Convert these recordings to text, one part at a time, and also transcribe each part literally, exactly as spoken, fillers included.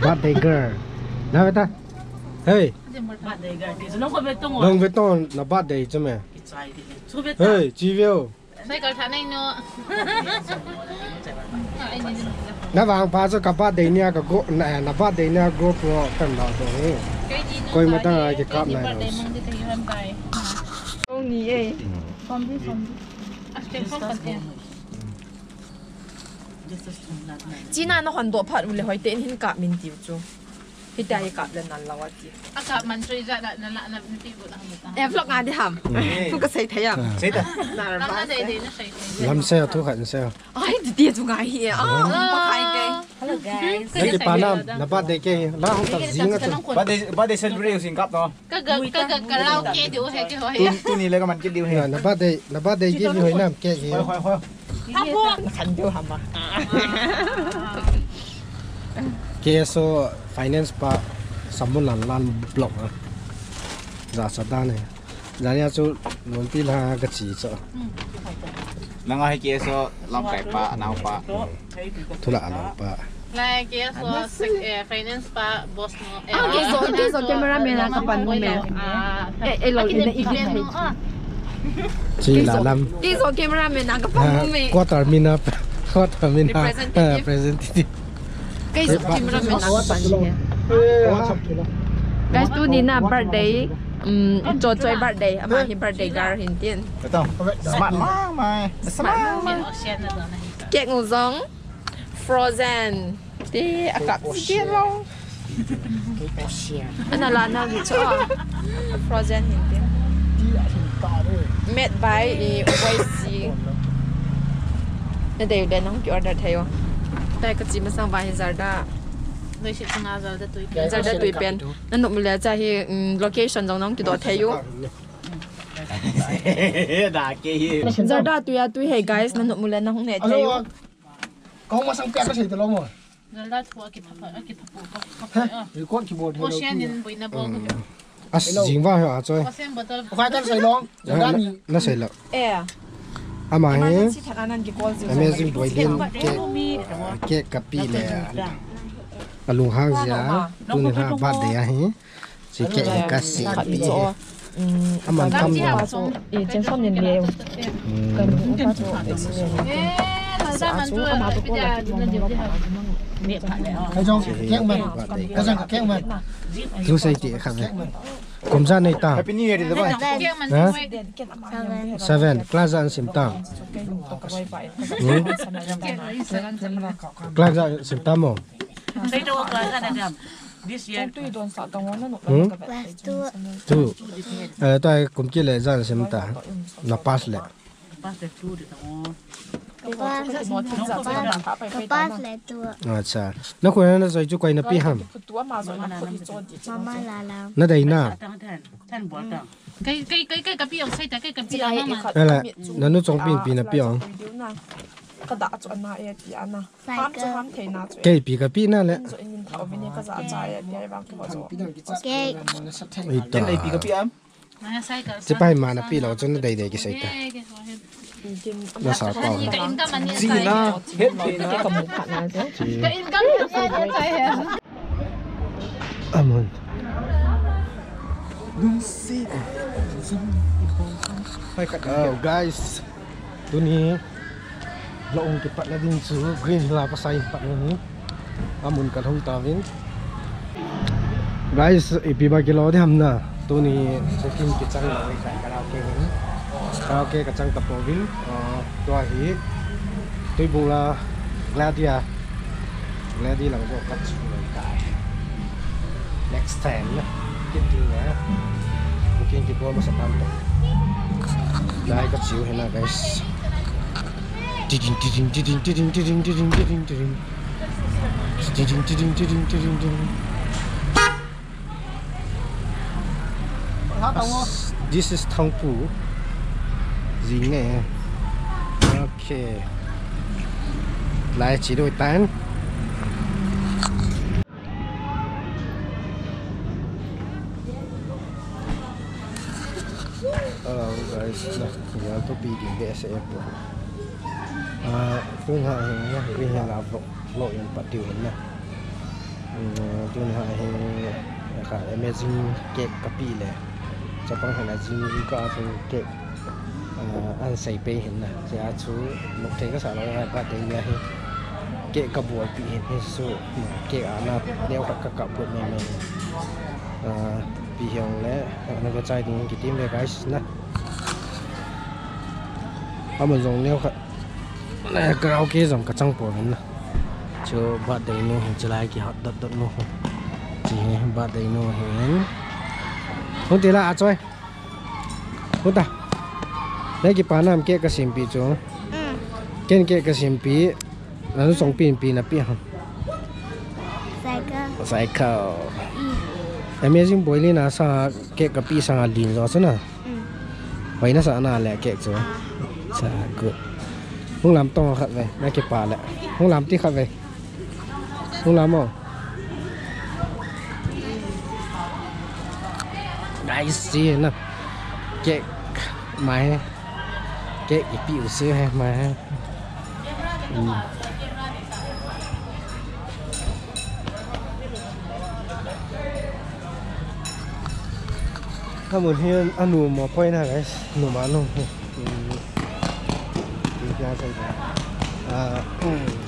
Birthday girl. Na beta. Hey. Birthday girl. Long ve ton na birthday chu me. Hey, chi veo. Cycle tha nei no. Na vang pa chu ka birthday nia ka go na, na birthday nia GoPro kan la do he. Koi ma tang ai ke kap na. Ong ni e. Sombi, sombi. China na hon do phat u le hoi te in hin kap min tiu chu. Hitia hi kap le nan lawa ti. A kap man chu ija na, na, na, na, na ti bu na ham ta. Eh, vlog nga di ham. Mm. Thu ka sei thei am. Sei ta. Na, na, na, sei thei, na sei thei. Lam sei thu khat sei. Ai, ti ti chu ngai hi. Ah, pa khai ke. Hello guys. Na ki pa nam, na birthday ke. La hung ta jing a chu. Birthday, birthday celebrate sing kap no. Ka ga, ka ga karaoke diu he ke hoi. Tuni, tuni le ka man kit diu he. Na, na birthday, na birthday ke diu hoi nam ke ke. Hoi, hoi, hoi. Apo. Na khan diu hama. K S O finance pa Samulan lan block a. Ja sa dan he. Jania chu lonpi la ka chi chu. Nanga hi K S O lamkai pa, anau pa. Thula anau pa. Lai K S O sec-, eh, finance pa, boss no. Eh, ah, K S O, K S O cameraman a ka pan mu me. Ah, eh, eh, lo, ina edit no, ah. Chi la lam. K S O cameraman a ka pan mu me. Quarter mina, quarter mina. Representative. Ah, representative. Guys, cameraman a ka pan mu me. Guys, tuni na birthday. Um, Chochoi birthday. Ama hi birthday girl hin tin. Ito. Smart mama. Smart mama. Cake jong frozen. Ti a kap si lo. Ana la na gi cho. Frozen hin tin. Made by i Y C. Na dei u den nang ki order thei u. Tai ka chi masang ba hi Zarda. Noi si chunga Zarda tui pen. Zarda tui pen. Na nom le cha hi, mm, location jong nang ki do thei u. Da ke hi. Zarda tui a tui hi guys, na nom le nang ne thei u. Hello. Kong masang pia ka sei to lo mo. Zarda thu a ki pha pha, a ki pha pu, pha pha, pha pha. Record keyboard. Ocean in boina bo. As jing va ha choi. Ocean bottle. Koi kan sei long. Zarda ni. Na sei lo. Eh. Ama hi. Emergency thak anan ki call jiu. Amazing boy din ke, ke kapi le. Alung hang jia. Tuni ha birthday ahi. Si ke ka si. Aman tam na. Eh, chen som nen le. Kan bu pa to. Eh, sa chu ama to ko la. Ka jong keng man. Ka jong keng man. Lu sei ti kha ve. Kum ja nei ta. Happy New Year, di ba? Ha? Seven. Seven. Class ja an sim ta. Hmm? Class ja an sim ta mo. This year. Hmm? Class two. Two. Eh, ta kum ki le ja an sim ta. Na pass le. Pass le two di ta mo. Ka pass le two. Acha. Na ko na joi chu koi na pi ham. Mama la la. Na dei na. Kai, kai, kai, kai ka pi ong sai ta, kai ka pi ong mama. Ala, na nu chong pin pi na pi ong. Ka da chu ana e ti ana. Ham chu ham thei na chu. Kai pi ka pi na le. Chu in tha o vin ka za cha e ti ai bang ko jo. Okay. Ita. Pi ka pi am. Chipai ma na pi lo chun dei dei ki sei ta. Na sa pa. Chi na. Ka income ni sai. Amun. Oh, guys. Tuni vlog hung kipat na ding chu Green Hill a pasai pat na ni. Amun ka lhung tauvin. Guys, ipi ba kilo di ham na. Tuni checking kichang lo ka karaoke hin. Karaoke ka chang ta pouvin. Ah, tua hi. Tuibung la Gladia. Gladi lang jo ka chu lo ka. Next time na. Kiti na. Booking ki bol masa tam to. Lai ka chiu hena guys. Tiding, tiding, tiding. Tiding, tiding, tiding, tiding, tiding. This is Thangpu. Jing eh. Okay. Lai chi do tan. Hello guys, na, ya to pi ding de sa airport. Ah, tu ha, ya, ya la vlog. Vlog in pat diu hin na. Tuni hi kha amazing cake ka pe le. Chapang hin a jing ka a chu cake an sei pe hin na. Sia chu lok thei ka sa lou a birthday ni a hi cake ka bolpi hin hi su. Cake a na neo khat ka kap got ni ni. Pi hiong le na ka chai ding kitim le guys na. Amun jong neo khat. Karaoke jong ka chang pon na. Chu birthday nu hin chulai kihot dot dot nu. Chi hi birthday nu hin. Hung ti la a choi. Hung ta. Nei kipa nam cake ka sempi chu. Ken cake ka sempi. Nanu song pin pi na pi ham. Cycle. Cycle. Amazing boy li na sa cake ka pe sa lin jo chu na. Hoina sa na le cake chu. Sa good. Hung lam tong khat ve, na kipa le. Hung lam ti khat ve. Hung lam mo. Guys, see na. Cake mai. Cake ipi u se hai mai. Amun hi anu mo poi na guys, nu ma nu.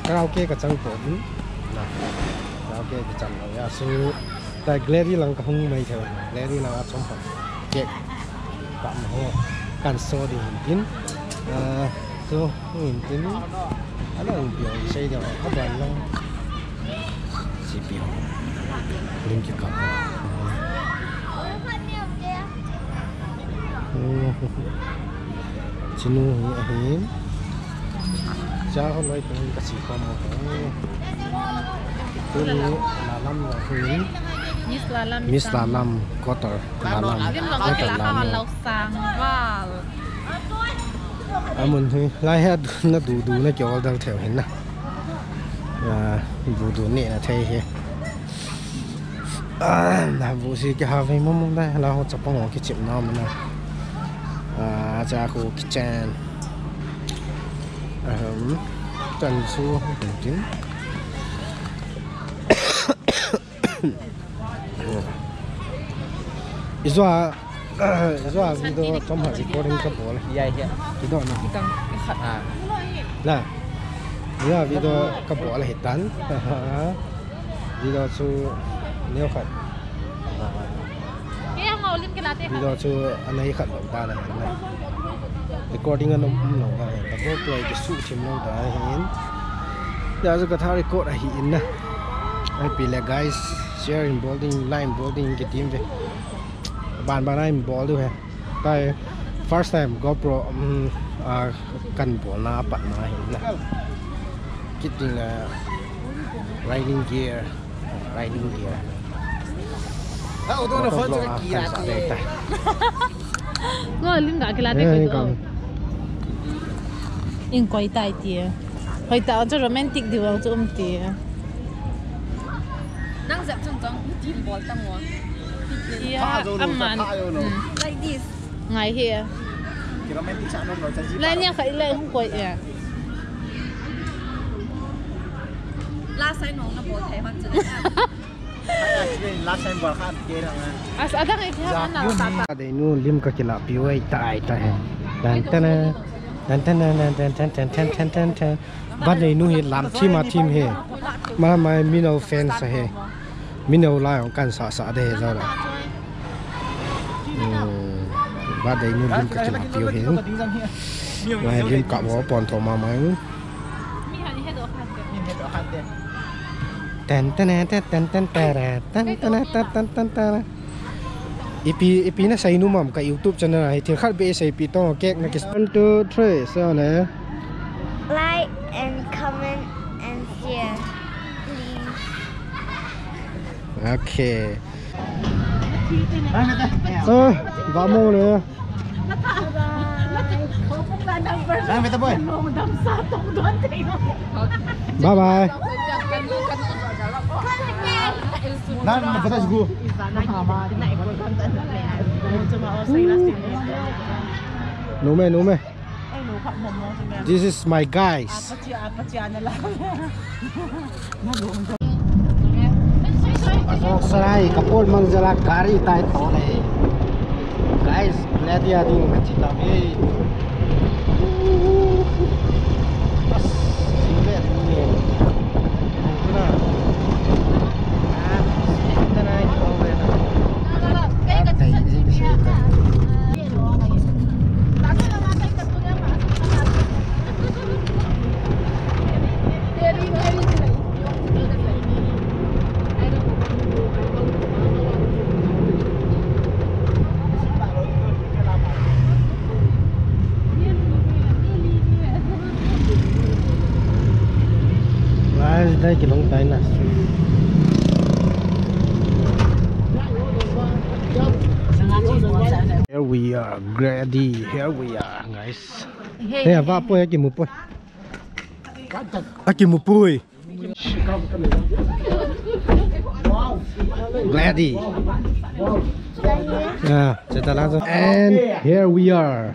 Karaoke ka chang pon. Karaoke ka chang ya su. Ta Glary lang ka hung mai thei. Glary lang a chom pon. Cake. Ka mo ho. Kan so ding hin tin. So, hung tin. Ala hung piang sei dia. Aban lang. Si piang. Ling ki ka. Chinu hi ahin. Cha ho loi pun ka si ko mo. Tuni Lalam lo hin. Miss Lalam. Miss Lalam quarter. Lalam. Lim lo quarter kila Lalam. Lo sang val. Amun hi lai he na du du na ki order theu hin na. Du du ni na thei hi. Na bu si ki ha ve mo mo da la ho chapang ho ki chim na mo na. Cha ko kitchen. Ahem. Tan su tin. Izua, izua video chom ha recording ka bol. Ya, ya. Kido na. Kitang khat. Na. Izua video ka bol hi tan. Video chu neo khat. Video chu anei khat lo ta na. Recording anom um lo ta. Ka bol tu ai ki su thim lo ta hin. Ya chu ka tha record ahi in na. Ai pi le guys, share in bol ding, like in bol ding kitim ve. Ban ban a in bol diu he. Tai first time GoPro um, a kan bol na pat na hin na. Kiting na riding gear, riding gear. Ngo lim ga kila te ko. In koi tai ti. Hoi ta chu romantic di wa chu um ti. Nang jep chung chung, tin bol ta mo. Ya, aman. Like this. Ngai he. Romantic sa nom lo cha ji. Lai nia kha ilai hung koi ya. Last time nong na bol thei hon chu. Last time bol kha ke rang. As adang ai kha na. Dei nu lim ka kila pi wai tai tai. Dan tan dan tan dan tan tan tan tan tan. Birthday nu hi lam thim a thim he. Ma mai Mino fans he. Mino lai ong kan sa sa de he zau la. Birthday nu lim ka kila piu he. Mai lim ka bo pon tho ma mai. Tan tan tan tan tan tan tan tan tan tan tan. Ipi, ipi na sei nom am ka YouTube channel a hi thil khat beh sei pi tong cake na kis. One, two, three, so le. Like and comment and share, please. Okay. Oh, vamos le. Bye bye. Nume, nume. This is my guys. Asok sarai kapol mang jala gari tai tole. Guys, glad ya ding kachita me. Bas, singlet ni. Kuna. Ah, singlet na ito na. Guys, dai kilong tai na. Here we are, Grady. Here we are, guys. Hey, ava poi, akimu poi. Akimu poi. Glady. Yeah, chetala. And here we are.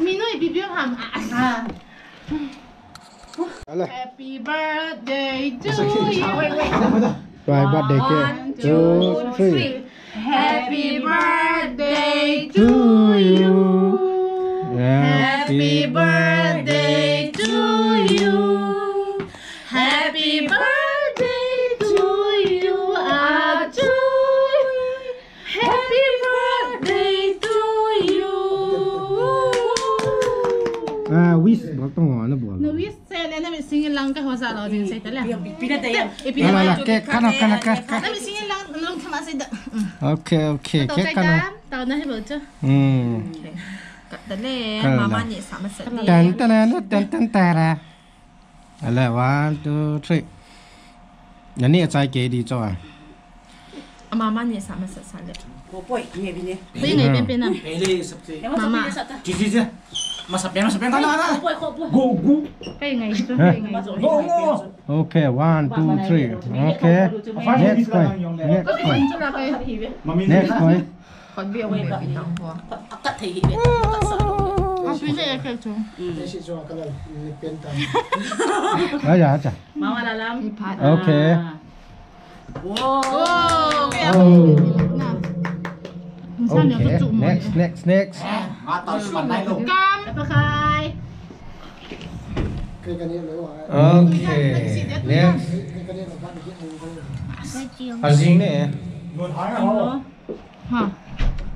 Minu, bibi ham. Ale. Happy birthday to you. Happy birthday cake. One, two, three. Happy birthday to you. Happy birthday to you. Happy birthday to you. Happy birthday to you. Ah, wish bol tong na bol. Na wish se le na mi sing lang ka ho sa lo din se ta le. Pi na te ya. Pi na. Ala, cake, kana, kana, kana, kana. Na mi sing lang nung thama se da. Okay, okay. Cake kana. Ta na he bol cha. Hmm. Ka ta le, mama ni sa ma sa. Tan tan tan tan tan tara. Ale, one, two, three. Nani achai ke di cho a. Amama ni sa ma sa sa le. Ko poi, ni bi ni. Poi ngai pen pen na. Pele sabse. Mama. Ji ji ji. Masa pen, masa pen, kana kana. Poi ko poi. Go go. Poi ngai cho, poi ngai cho. Go go. Okay, one, two, three. Okay. Next koi. Next koi. Next koi. Khot bi ong be bi tang ho. Akat thei hi be. Api le ke chu. Te si chu ka la ni pen ta. Aja aja. Mama la lam. Okay. Wow. Okay. Next, next, next. Kam. Pakai. Okay. Next. Ajing ne. Ha.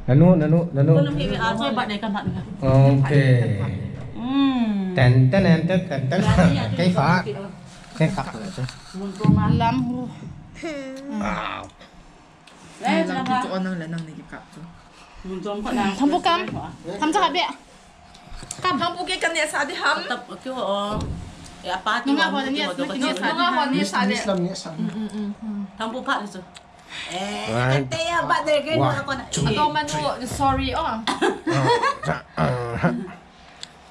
Nanu, nanu, nanu. Ko nung hi a choi bat dei ka mat nga. Okay. Hmm. Ten, ten, ten, ten, ten, ten. Kei fa. Kei fa. Lam hu. Wow. Eh, lam tu on nang le nang ni ki kap tu. Mun chom ko na. Tham bu kam. Tham cha be. Kam. Tham bu ke kan ne sa di ham. Tap ke o. Ya pa ti. Nga ho ne sa di. Nga ho ne sa di. Islam ne sa. Hmm, hmm, hmm. Tham bu pa tu. Eh, one, ate ya ba de ke one, na ko na. Two, ako man three. Sorry, oh.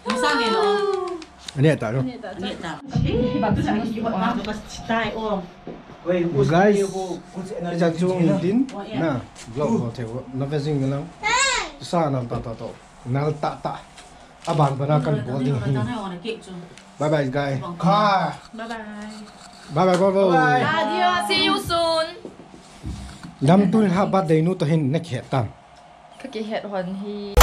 Masa ni lo. Ani ta lo. Ani ta. Guys, ija chung din na vlog ko the na vejing lang. Sa na ta ta to. Nal ta ta. Aban bana kan bol ding hi. Bye bye, guys. Bye bye. Bye bye, bye bye. Adios. See you soon. Lam tun ha birthday nu to hin na khet ta. Ka kihet hon hi.